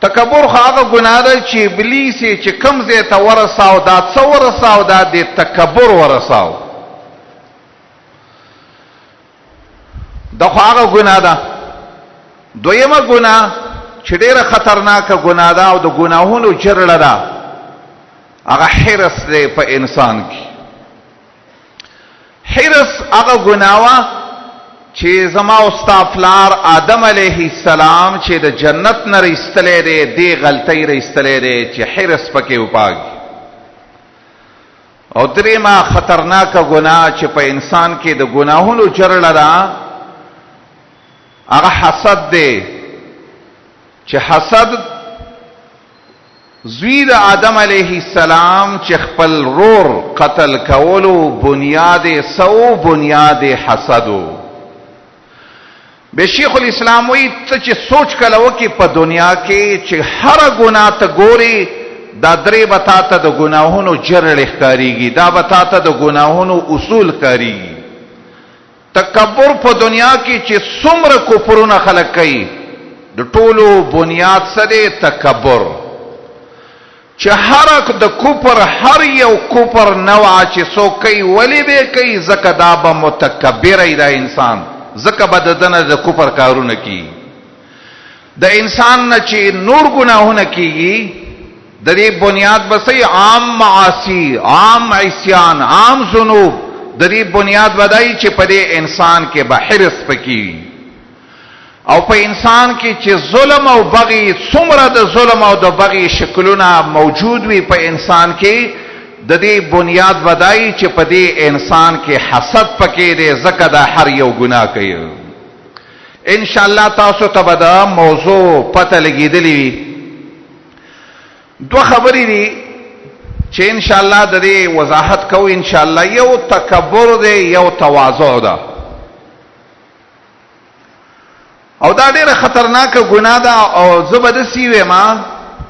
تکبر خو هغه ګناه ده چې ابلیس یې چې کوم ځای ته ورساو، دا څه ورساو؟ دا د تکبر ورساو. دا خو هغه ګناه ده. دویمه ګناه چې ډېره خطرناکه ګناه ده او د ګناهونو جرړه ده، هغه حرص دی په انسان کې. حرص هغه ګناه وه چې زما او ستا پلار آدم علیه السلام چې د جنت نه راایستلی دی، دې غلطۍ راایستلی دی چې حرص پکې وپاږي. او درېیمه خطرناکه ګناه چې په انسان کې د ګناهونو جرړه ده، هغه حسد دی، چې حسد زوی د آدم علیه السلام چې خپل رور قتل کولو بنیاد څه و؟ بنیاد حسد و. به شیخ الاسلام وی ته چې سوچ کله وکې په دنیا کې، چې هره ګناه ته ګورې، دا درې به تا ته د ګناهونو جرړې ښکارېږي، دا به تا ته د ګناهونو اصول ښکارېږي. تکبر په دنیا کې چې څومره کفرونه خلک کوي، د ټولو بنیاد څه دی؟ تکبر. چې هر د کفر هر یو کفر نوع چې څوک کوي، ولې به کوي؟ ځکه دا به متکبر دا انسان، ځکه به د ده نه د کفر کارونه کیږي. د انسان نه چې نور ګناهونه کیږي، د دې بنیاد به څه؟ عام معاصي، عام عصیان، عام ذنوب. د دې بنیاد به دای چې په دې انسان کې به حرص پکې وي. او په انسان کې چې ظلم او بغي، څومره د ظلم او د بغي شکلونه موجود وي په انسان کې، د دې بنیاد به دای چې په دې انسان کې حسد پکې دی، ځکه دا هر یو ګناه کوي. ان شاء الله تاسو ته به د موضوع پته لګېدلې وي. دوه خبرې دي چې ان شاء الله د دې وضاحت کوو ان شاء الله. یو تکبر دی، یو تواضع ده، او دا ډیره خطرناکه ګناه ده. او زه به داسې وایم،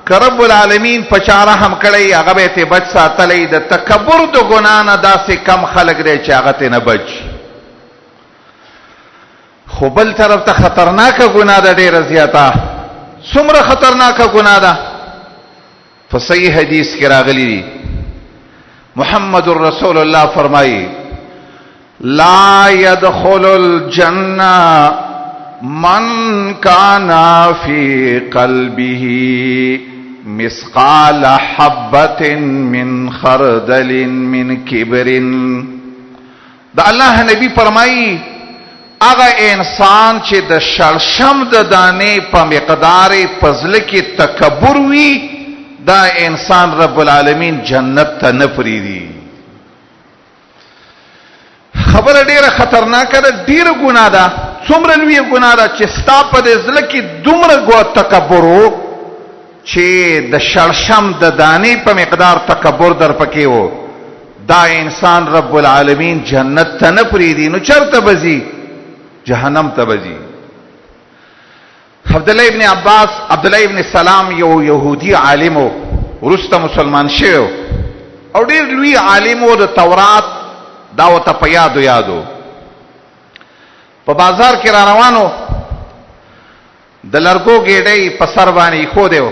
که رب العالمین په چا رحم کړی، هغه به یې ترې بچ ساتلی. د تکبر د ګناه نه داسې کم خلک دی چې هغه ترې نه بچ. خو بل طرف ته خطرناکه ګناه ده ډیره زیاته. څومره خطرناکه ګناه ده؟ په صحیح حدیث کې راغلی دي، محمد رسول الله فرمایي: لا يدخل الجنه من كان في قلبه مثقال حبة من خردل من کبر. د الله نبی فرمایي، هغه انسان چې د شړشم د دانې په مقدار په زړه کې تکبر وي، دا انسان رب العالمین جنت ته نه پریږدي. خبره ډیره خطرناکه ده، ډیره ګناه ده. څومره لویه ګناه ده چې ستا په دې زړه کې دومره ګو تکبر و چې د شړشم د دانې په مقدار تکبر در پکې و، دا انسان رب العالمین جنت ته نه پریږدي. نو چرته به ځي؟ جهنم ته به ځي. عبد الله ابن عباس، عبد الله ابن سلام یو يهودي عالم و، وروسته مسلمان شوی او ډیر لوی عالم و، د تورات دا ورته په یادو یادو. په بازار کې را روانو، د لرګو ګېډۍ په سر باندې ایښودی و.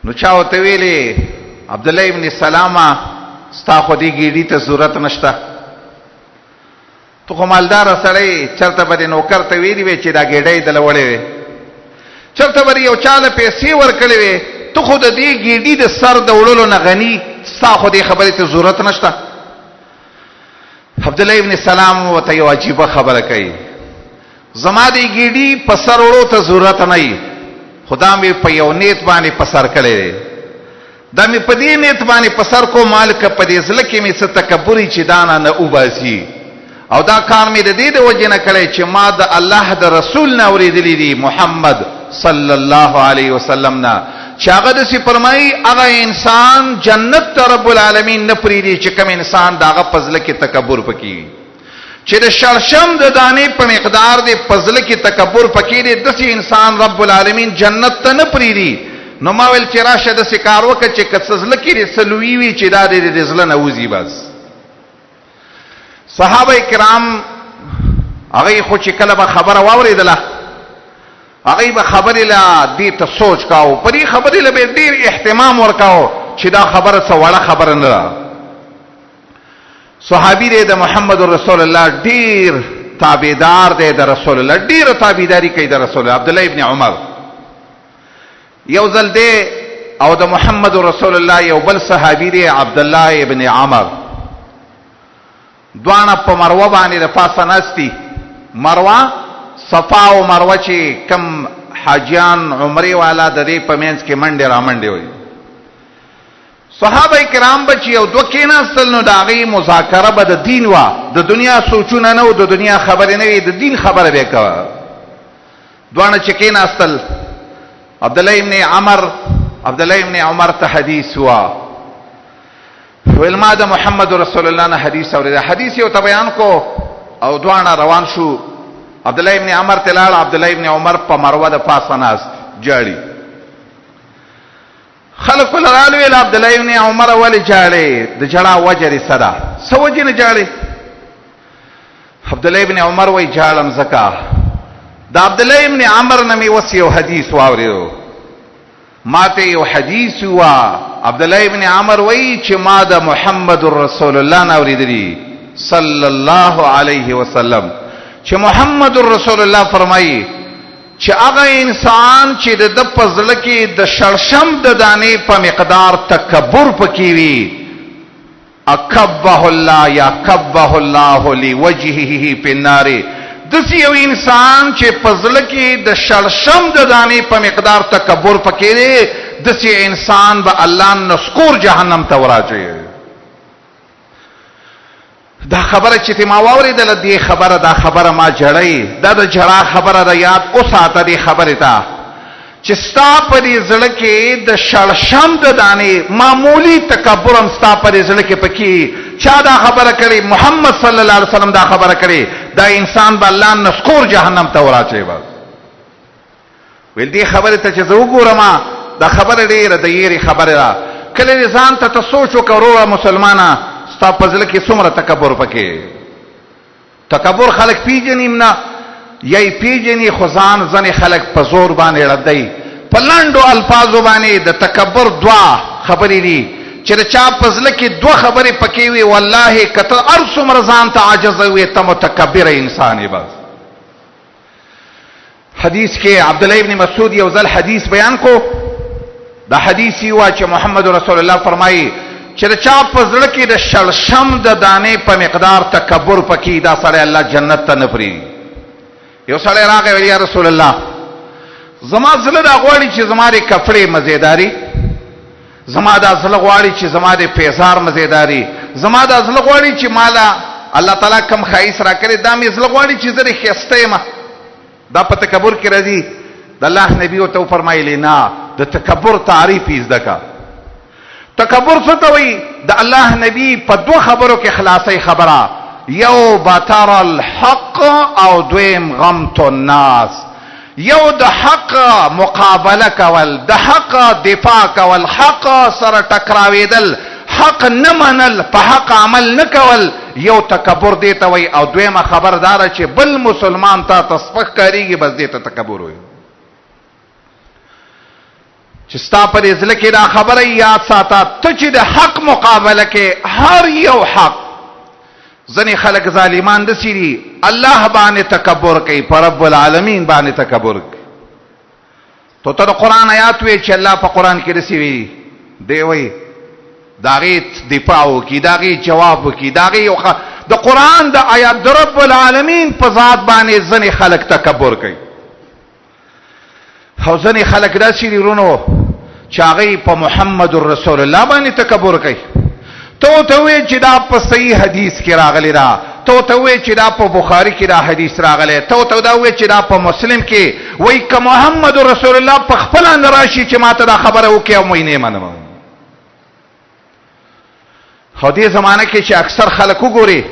نو چا ورته ویلې: عبدالله ابن سلامه، ستا خو دې ګېډي ته ضرورت نشته، ته خو مالدار سړی، چرته به دې نوکر ته ویلي وی چې دا ګېډۍ دله وړې وې، چرته به یو چا له پیسې ورکړې وې، ته خو د دې ګېډي د سر د وړلو نه غني، ستا خو دې خبرې ته ضرورت نشته. عبدالله ابن سلام ورته یو عجیبه خبره کوي: زما دې ګېډي په سر وړو ته ضرورت نه وي، خو دا مې په یو نیت باندې په سر کړی دی. دا مې په دې نیت باندې په سر کو مال که په دې زړه کې مې څه تکبر چې دا نه نه وباسي. او دا کار مې د دې د وجې نه کړی چې ما د الله د رسول نه اورېدلي دي، محمد صلی الله علیه وسلم نه، چې هغه داسې فرمایي: هغه انسان جنت ته رب العالمین نه پرېږدي چې کوم انسان د هغه په زړه کې تکبر پکې وي. چې د شړشم د دانې په مقدار دی په زړه کې تکبر پکې دی، داسې انسان رب العالمین جنت ته نه پرېږدي. نو ما ویل چې راشه داسې کار وکړه چې که څه زړه کې دې څه لویي وي، چې دا دې د زړه نه وځي بس. صحابه کرام هغوی خو چې کله به خبره واورېدله، هغه به خبرې لا دې ته سوچ کاو، په دې خبرې له به ډیر اهتمام ورکاو چې دا خبره څه وړه خبره نه ده. صحابي دی د محمد رسول الله، ډیر تابعدار دی د رسول الله، ډیر تابعداري کوي د رسول الله. عبد الله ابن عمر یو ځل دی او د محمد رسول الله یو بل صحابي دی عبد الله ابن عمر، دواړه په مروه باندې د پاسه ناست دي. مروه، صفا او مروه چې کم حاجیان عمرې والا د دې په منځ کې منډې رامنډې وي. صحابه کرام به چې یو دوه کېناستل نو د هغې مذاکره به د دین وه، د دنیا سوچونه نه و، د دنیا خبرې نه وې، د دین خبره به یې کوه. دواړه چې کېناستل، عبدالله ابن عمر، عبدالله ابن عمر ته حدیث وه، ویل ما د محمد رسول الله نه حدیث اورېده. حدیث یې ورته بیان کو او دواړه روان شو. عبدالله ابن عمر ته لاړ، عبدالله ابن عمر په مروه د پاسه ناست جاړي. خلک له رالو، ویل عبدالله ابن عمر ولې جاړې؟ د جړا وجه دې څه ده؟ څه وجې نه جاړې؟ عبدالله ابن عمر وایي جاړم ځکه د عبدالله ابن عمر نه مې اوس یو حدیث واورېدو، ماته یو حدیث وا. عبدالله ابن عمر وایي چې ما د محمد رسول الله نه اورېدلي صلی الله علیه وسلم چې محمد رسول الله فرمایي چې هغه انسان چې د ده په زړه کې د شړشم د دانې په مقدار تکبر پکې وي، اکبه الله یا کبه الله لوجهه فی النار، داسې یو انسان چې په زړه کې د شړشم د دانې په مقدار تکبر پکې دی، داسې انسان به الله نسکور جهنم ته وراچوي. دا خبره چې ته ما واورېدله، دې خبره، دا خبره ما جړی، دا د جړا خبره ده، یاد وساته دې خبرې ته چې ستا په دې زړه کې د شړشم د دانې معمولی تکبر هم ستا په دې زړه کې پکې. چا دا خبره کړې؟ محمد صلی الله علیه وسلم دا خبره کړې. دا انسان به الله نسکور جهنم ته وراچوي. بس ویل دې خبرې ته چې زه وګورم، دا خبره ډېره د یېرې خبره ده. کله دې ځان ته ته سوچ وکړه وروره مسلمانه، ستا په زړه کې څومره تکبر پکې. تکبر خلک پیژني هم نه، یا یې پیژني خو ځان ځینې خلک په زور باندې ړندوي. په لنډو الفاظو باندې د تکبر دوه خبرې دي چې د چا په زړه کې دوه خبرې پکې وي، والله که ته هر څومره ځان ته عاجز وې، ته متکبر انسان یې. بس حدیث کې عبد الله ابن مسعود یو ځل حدیث بیان کو، دا حدیث یو چې محمد رسول الله فرمایي چې د چا په زړه کې د شړشم د دانې په مقدار تکبر پکې، دا سړی الله جنت ته نه پرېږدي. یو سړی راغی، ویل یا رسول الله، زما زړه دا غواړي چې زما د کپړې مزیداري، زما دا زړه غواړي چې زما د پیزار مزیداري، زما دا زړه غواړي چې مالا الله تعالی کم ښایست راکړی، دا مې زړه غواړي چې زه د ښایسته یم. دا په تکبر کې راځي. د الله نبی ورته وفرمایلې نه، د تکبر تعریف یې زده که. تکبر څه ته وایي؟ د الله نبی په دوه خبرو کې خلاصوي خبره، یو بطر الحق او دویم غمت الناس. یو د حق مقابله کول، د حق دفاع کول، حق سره ټکراوېدل، حق نه منل، په حق عمل نه کول، یو تکبر دې ته وایي. او دویمه خبر دا ده چې بل مسلمان تا ته سپک ښکارېږي، بس دې ته تکبر وایي. چې ستا په دې زړه کې دا خبره یاد ساته، ته چې د حق مقابله کې هر یو حق، ځینې خلک ظالمان داسې دي، الله باندې تکبر کوي، په رب العالمین باندې تکبر کوي. ته ته د قرآن آیات وې چې الله په قرآن کې داسې ویلي دی، وایي د هغې دفاع وکړي، د هغې جواب وکړي، د هغې یو د قرآن د آیات د رب العالمین په ذات باندې ځینې خلک تکبر کوي. او ځینې خلک داسې دي ورونو چې هغوی په محمد رسول الله باندې تکبر کوي. ته ورته ووایې چې دا په صحیح حدیث کې راغلی ده، ته ورته ووایې چې دا په بخاري کې دا حدیث راغلی، ته ورته دا ووایې چې دا په مسلم کې، وایي که محمد رسول الله په خپله نه راشي چې ما ته دا خبره وکړي، او وایي نه یې منم. خو دې زمانه کې چې اکثر خلک وګوري،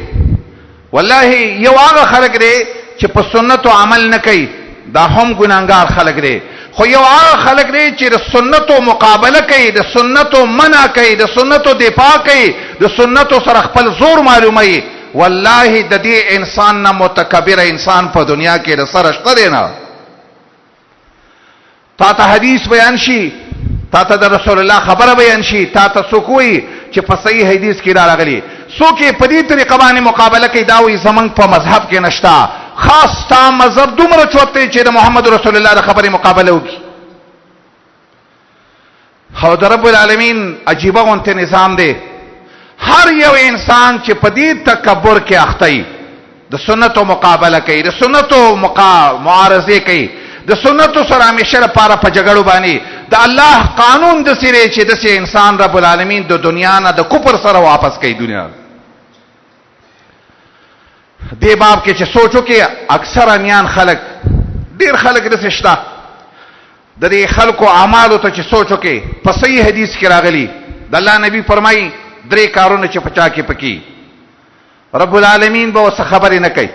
والله یو هغه خلک دی چې په سنتو عمل نه کوي، دا هم ګناهګار خلک دی، خو یو هغه خلک دی چې د سنتو مقابله کوي، د سنتو منع کوي، د سنتو دفاع کوي، د سنتو سره خپل زور معلوموي، والله د دې انسان نه متکبر انسان په دنیا کې د سره شته دی نه. تا ته حدیث بیان شي، تا ته د رسول الله خبره بیان شي، تا ته څوک وایي چې په صحیح حدیث کې دا راغلي، څوک یې په دې طریقه باندې مقابله کوي، دا وایي زمونږ په مذهب کې نشته. خاص ستا مذهب دومره چوت دی چې د محمد رسول الله د خبرې مقابله وکړي. خو د رب العالمین عجیبه غونته نظام دی. هر یو انسان چې په دې تکبر کې اخته وي، د سنتو مقابله کوي، د سنتو معارضه کوي، د سنتو سره همیشه لپاره په جګړو باندې، د الله قانون داسې دی چې داسې انسان رب العالمین د دنیا نه د کفر سره واپس کوي دنیا. دې باب کې چې سوچ وکړي، اکثره میان خلک، ډېر خلک داسې شته، د دې خلکو اعمالو ته چې سوچ وکړي، په صحیح حدیث کې راغلي، د الله نبی فرمایي درې کارونه چې په چا کې پکې رب العالمین به ورڅخه خبرې نه کوي،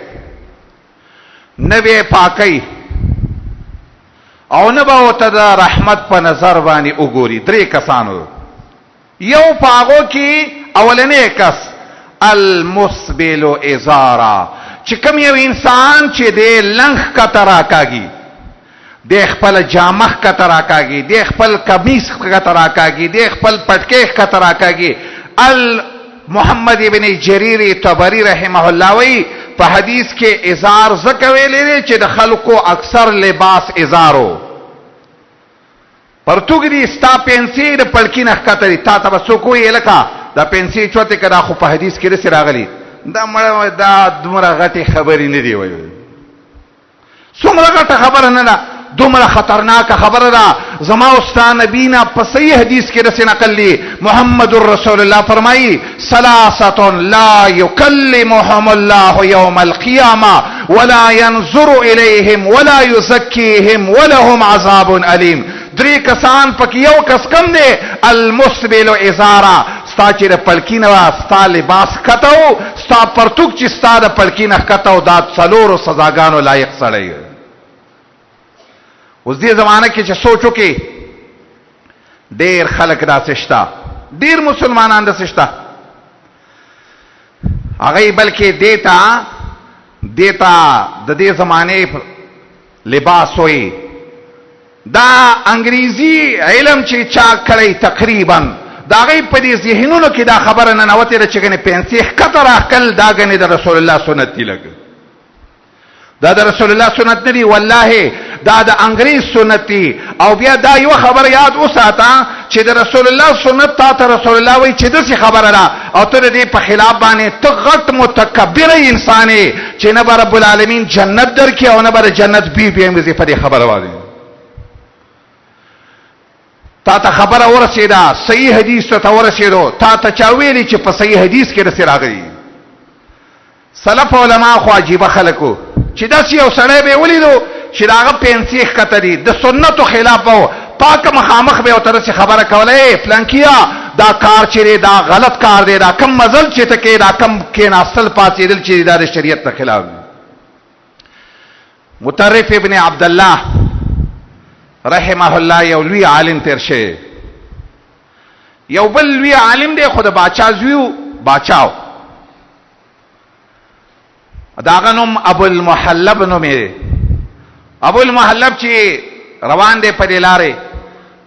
نه به یې پاکوي او نه به ورته د رحمت په نظر باندې وګوري. درې کسانو، یو په هغو کې اولنی کس المسبل ازارا، چې کوم یو انسان چې دی لنګ ښکته راکاږي، دی خپل جامه ښکته راکاږي، دی خپل کمیس ښکته راکاږي، دی خپل پټکی ښکته راکاږي. ال محمد ابن جریر طبری رحمه الله وی په حدیث کې ازار ځکه ویلی دی چې د خلکو اکثر لباس ازارو. پرتوګ دي ستا پنسې د پړکي نه ښکته دي، تا ته به څوک وایي لکه دا پنسې چوتې که، دا خو په حدیث کې داسې راغلي. دا مړه دا دومره غټې خبرې نه دي، وایي څومره غټه خبره نه ده، دومره خطرناکه خبره ده. زما او ستا نبی نه په صحیح حدیث کې داسې نقل دي، محمد رسول الله فرمایي ثلاثة لا يكلمهم الله يوم القيامة ولا ينظر إليهم ولا يزكيهم ولهم عذاب أليم. درې کسان پکې یو کس کم دی، المسبل ازارا، ستا چې د پړکي نه وه ستا لباس ښکته و، ستا پرتوګ چې ستا د پړکي نه ښکته و، دا څلورو سزاګانو لایق سړی. اوس دې زمانه کې چې سوچ وکړي، ډېر خلک داسې شته، ډېر مسلمانان داسې شته، هغوی بلکې دې ته د دې زمانې لباس وایي. دا انګریزي علم چې چا کړی تقریبا د هغوی په دې ذهنونو کې دا خبره ننوتې ده چې ګنې پنسې ښکته راښکل دا ګنې د رسول الله سنت دي. لږ دا د رسول الله سنت نه دي، والله دا د انګریز سنت دي. او بیا دا یو خبره یاد وساته چې د رسول الله سنت تا ته رسول الله وایي چې داسې خبره ده، او ته د دې په خلاف باندې ته غټ متکبر انسان یې چې نه به رب العالمین جنت درکړي او نه به د جنت بوی بیا وځي په دې خبره باندې. تا ته خبره ورسېده، صحیح حدیث ته ورسېدو، تا ته چا ویلي چې په صحیح حدیث کې داسې راغلي؟ سلف علما خو عجیبه خلک وو چې داسې یو سړی به یې ولیدو چې د هغه پنسې ښکته دي، د سنتو خلاف به و، پاکه مخامخ به یې ورته داسې خبره کوله، ای پلانکیه دا کار چې دی دا غلط کار دی، دا کم مزل چې ته کوې، دا کم کېناستل پاڅېدل چې دي دا د شریعت نه خلاف دي. مطرف ابن عبدالله رحمه الله یو لوی عالم تیر شوی، یو بل لوی عالم دی خو د باچا زوی و، باچا و، د هغه نوم ابو المحلب نومېږي. ابو المحلب چې روان دی په دې لارې،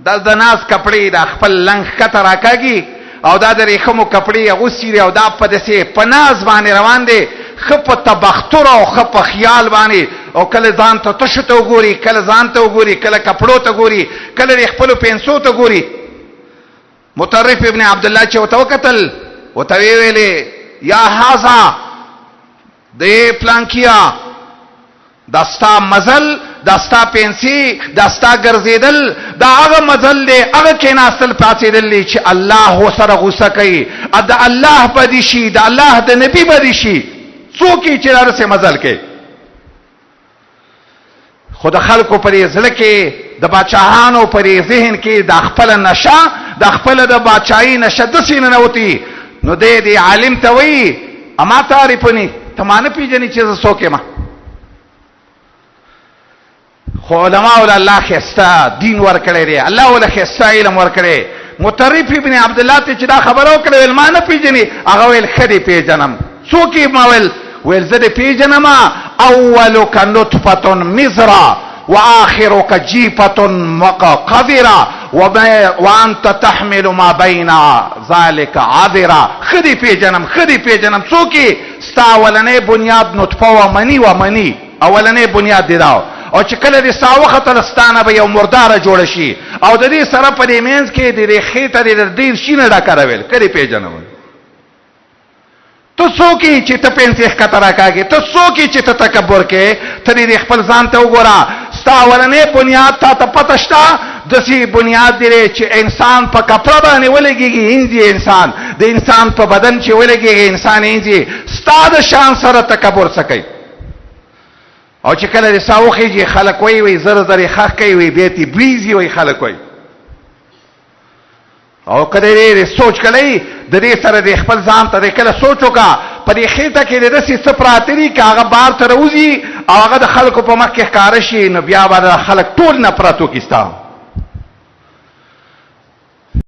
دا د ناز کپړې دا خپل لنګ ښکته راکاږي او دا د ریښمو کپړې اغوستي دي او دا په داسې په ناز باندې روان دی، ښه په تبختر او ښه په خیال باندې، او کله ځان ته تشو ته وګوري، کله ځان ته وګوري، کله کپړو ته ګوري، کله د خپلو پنسو ته ګوري. مطرف ابن عبدالله چې ورته وکتل ورته ویې ویلې یا هذا د پلانکیا، دا ستا مزل، دا ستا پنسي، دا ستا ګرځېدل، دا هغه مزل دی، هغه کېناستل پاڅېدل دی چې الله ورسره غوسه کوي، د الله بدي شي، د الله د نبي بدي شي، څوک یې چې داسې مزل کوي؟ خو د خلکو په دې زړه کې، د باچاهانو په دې ذهن کې دا خپله نشه، دا خپله د باچایي نشه داسې ننوتي، نو دی دې عالم ته وایي اما تعرفني، ته ما نه پېژنې چې زه څوک یم. خو علماو له الله ښایسته دین ورکړی دی، الله له ښایسته علم ورکړی. مطرف ابن عبدالله ته چې دا خبره وکړه، ویل ما نه پېژنې؟ هغه ویل ښه دې پېژنم. څوک یې؟ ما ویل، ویل زه دې پېژنم، اولک نطفة مزرا، وآخرک جیفة قذرة وانت تحمل ما بین ذلک عذرا. ښه دې پېژنم، ښه دې پېژنم، څوک یې؟ ستا اولنی بنیاد نطفه وه، مني وه، مني اولنی بنیاد دې دا، او چې کله دې ساه وختله ستا نه به یو مرداره جوړه شي، او د دې سره په دې منځ کې د دې خېټه دې د ډېر شي نه ډکه ده. ویل ښه دې پېژنم، ته څوک یې چې ته پنسې ښکته راکاږې؟ ته څوک یې چې ته تکبر کې؟ ته دې خپل ځان ته وګوره، ستا اولنی بنیاد تا ته پته شته، داسې بنیاد دی چې انسان په کپړه باندې ولګېږي اینځي، انسان د انسان په بدن چې ولګېږي انسان اینځي. ستا د شان سره تکبر څه کوي؟ او چې کله دې ساه وخېږي خلک وایي، وایي زر زر یې ښخ کوي، وایي بیا ترې بوی ځي، وایي خلک وایي. او که دې سوچ کړی د دې سره د خپل ځان ته د کله سوچ وکړه، په دې خېټه کې د داسې څه پراته دي که هغه بار ته راوځي او هغه د خلکو په مخ کې ښکاره شي، نو بیا به د خلک ټول نفرت وکړي ستا.